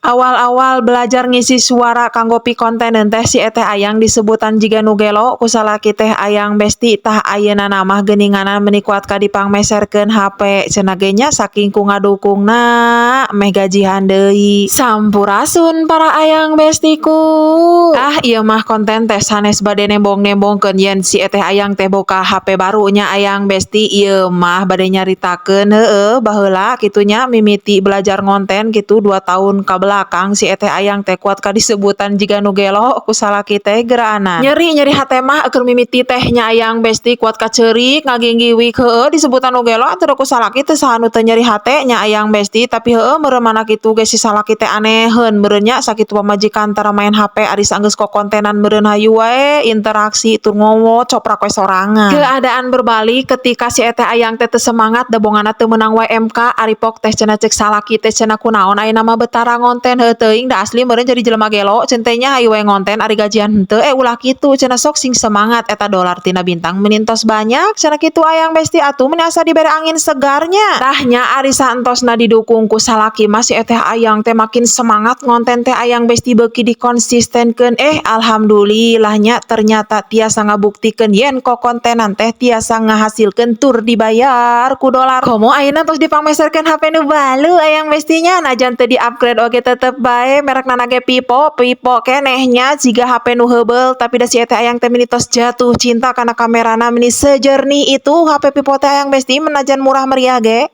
Awal-awal belajar ngisi suara kanggo pikonteneun teh si Eteh Ayang disebutan jiga nu gelo ku salaki teh, Ayang Besti. Tah, ayeuna mah geuninganan meuni kuat ka dipangmeserkeun HP cenah ge nya, saking ku ngadukungna meh gajihan deui. Sampurasun para Ayang Bestiku. Ah, ieu mah konten teh sanes bade nembong-nembongkeun yen si Eteh Ayang teh boga HP baru nya, Ayang Besti. Ieu mah bade nyaritakeun, heueuh, baheula kitu nya, mimiti belajar ngonten kitu 2 tahun ka belakang, si Eteh Ayang teh kuat ka disebutan jiga nu gelo ku salaki teh geraana. Nyeri nyeri hate mah keur mimiti teh nya, Ayang Besti, kuat ka ceurik ngaginggiwik, heueuh, disebutan nu gelo atuh ku salaki teh. Saha nu teu nyeri hate nya, Ayang Besti? Tapi heueuh meureun mana kitu ge si salaki teh aneheun meureun nya, sakitu pamajikan tara main HP, ari saenggeus kokontenan meureun hayu wae interaksi tur ngowocoprak we sorangan. Keadaan berbalik ketika si Eteh Ayang teh teu semangat da bongana teu meunang WMK. Ari pok teh cenah, cek salaki teh cenah, "Kunaon ayeuna mah betara ngonten?" Heuh teuing, da asli meureun jadi jelema gelo cenah teh nya, hayu we ngonten ari gajian henteu. "Eh, ulah kitu," cenah, "sok sing semangat, eta dolar tina bintang meni tos banyak," cenah kitu, Ayang Besti. Atuh meni asa dibere angin segarnya. Tah nya, ari saentosna didukung ku salaki mah si Eteh Ayang teh makin semangat ngonten teh, Ayang Besti, beuki dikonsistenkeun. Eh, alhamdulillah nya, ternyata tiasa ngabuktikeun yen kokontenan teh tiasa ngahasilkeun tur dibayar ku dolar. Komo ayeuna tos dipangmeserkeun HP nu baru, Ayang Bestinya, najan teu di-upgrade oge tetep bae merekna ge Vivo, Vivo keneh nya, jiga HP nu heubeul. Tapi da si Eteh Ayang teh meni tos jatuh cinta kana kamerana, meni sejernih itu HP Vivo teh, Ayang Besti, menajan murah meriah ge.